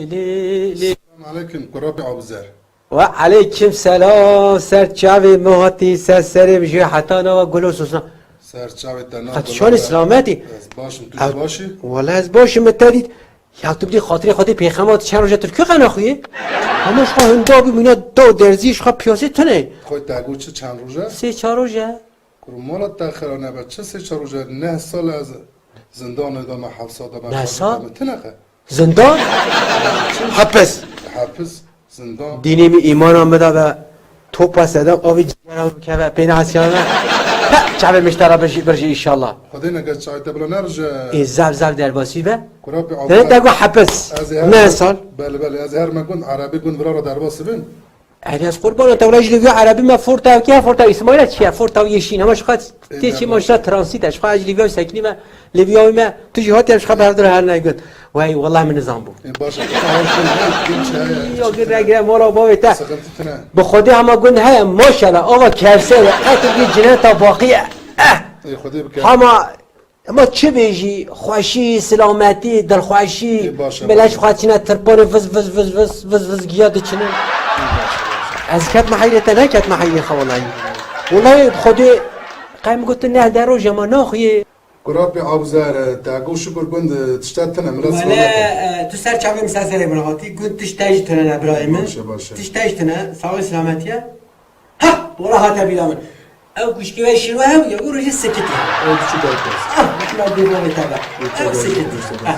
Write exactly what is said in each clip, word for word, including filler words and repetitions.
Lê, lê. Selamun aleyküm, Kurabî Abuzer. Ve aleyküm selam, ser çavê me hatî, ser serê min jî heta nava gul û sosna. Ser çavê te na Qet gula şanê be. Selametî. Ez baş im, tu jî baş î? Wele ez baş im, me te dît. Ya tu bidî xatirê Xwedê pêxema tu çend roja Tirkî qenaxuyê? Hema ji xwe hinda bû mîna da derzî ji xwe piyasê tune. Xwe te got çi çend roja? Sê çar roja. Kuro mala te xira nebe, çi sê çar roja? Neh sal ez zindanê de me, heft sal de me, Neh sal? Te me tine qe. Zindan? Hepis. Hepis, zindan. Dînê min îmana min da be topa sedem avî cigera min bikeve pêne hesiyana. He, çavê min ji te re birjî, birjî inşallah. Xwedê neke çavê te bila nerije. Ê, zev, zev derbasî be. Kurabî Te te got hepis. Ne sal? Belê, belê, ez her me gund erebî gund vira re derbas bin. Erê ez qurbana te wela ji Lîvya erebî me forta ev kê forta Îsmaîl e çi ye? Forta ev yeşîn ama ji xwe tê çi maşra transît e. Ji xwe ez ji Lîvya sekinî me Lîvya wî me tu jî hatiye ji xwe berdir her ne got. Wey wela min nizan bû. Ê, baş e. Yok gire gire mola bavê te. Sıkıntı tine. Bi Xwedê hema gund heye maşallah ava kevser e. Qet bir cineta baqî ye. Eh. Ê, Xwedê bike. Hema Ema çi bêjî, xweşî, silametî, dilxweşî, Ê, baş e, millet baş e. Xwe çine tirpanê viz, viz, viz, viz, viz, viz giya diçine. Ez ketme heyrê te, neketme heyrê xwe welayî. Welayî bi Xwedê qey min got tu neh de roj e ma naxuyê. Kurabî Abuzer, te got şukur gund tişte tine, millet Wele, selamet e. E, tu ser çavê min ser serê min hatî, gund tişte jî tine ne birayê min. Baş e, baş e. Tişte jî tine, saxî silametiye. Ha! Wala hate bîra min. Ew kuşkê we şîrwe hebû ya, wî rojê sikitî. Ew diçû derbas. Ah, diçû bavê te ve. Ew sikitî. Ah.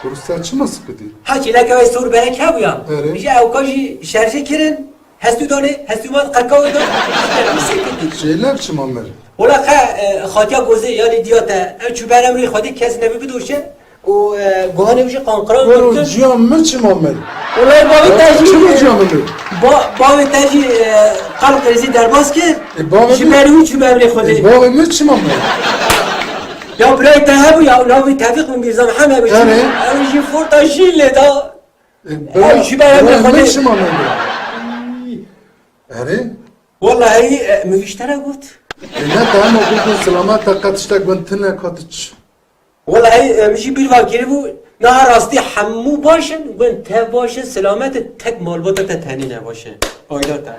Kursa çima sikitî? Ha, çêleke we sor berek hebû ya. Erê. Ji ew ka jî şerjê kirin, hestû danê, hestû mat qeka we da, işte, wî sikitî. Çêlek çima mir? Wala qe, e, xatiya gozê, yanî diya te, ew çû ber emrê Xwedê kes nebî bidoşe. Û, e, guhanê wî jî qanqiran Wero girtin. Ciya min çima mir? Wallahî bavê te jî, Çima e, ciya min mir? ba-, bavê te jî, e, qal qêzî derbas kir. E, bavê Ji min ber wî çû ber lê Xwedê. E, bavê min çima mir? Ya birayê te hebû ya, navê Tevfîq bin Mîrza Mihemed bû. Erê. Ew jî forta jî lê da. E, Ew bira, jî ber bira Xwedê. Min çima mir? Erê? Wallahî, e, min vî ji te re got. E, ne te hema got, got, silamet te qet tiştek gund tune katiç. Wela ey, em jî bîr va kiribû, niha rastî hemû baş in, wên tev baş in, silamet in, tek malbata te tenê ne baş e. Ayda te.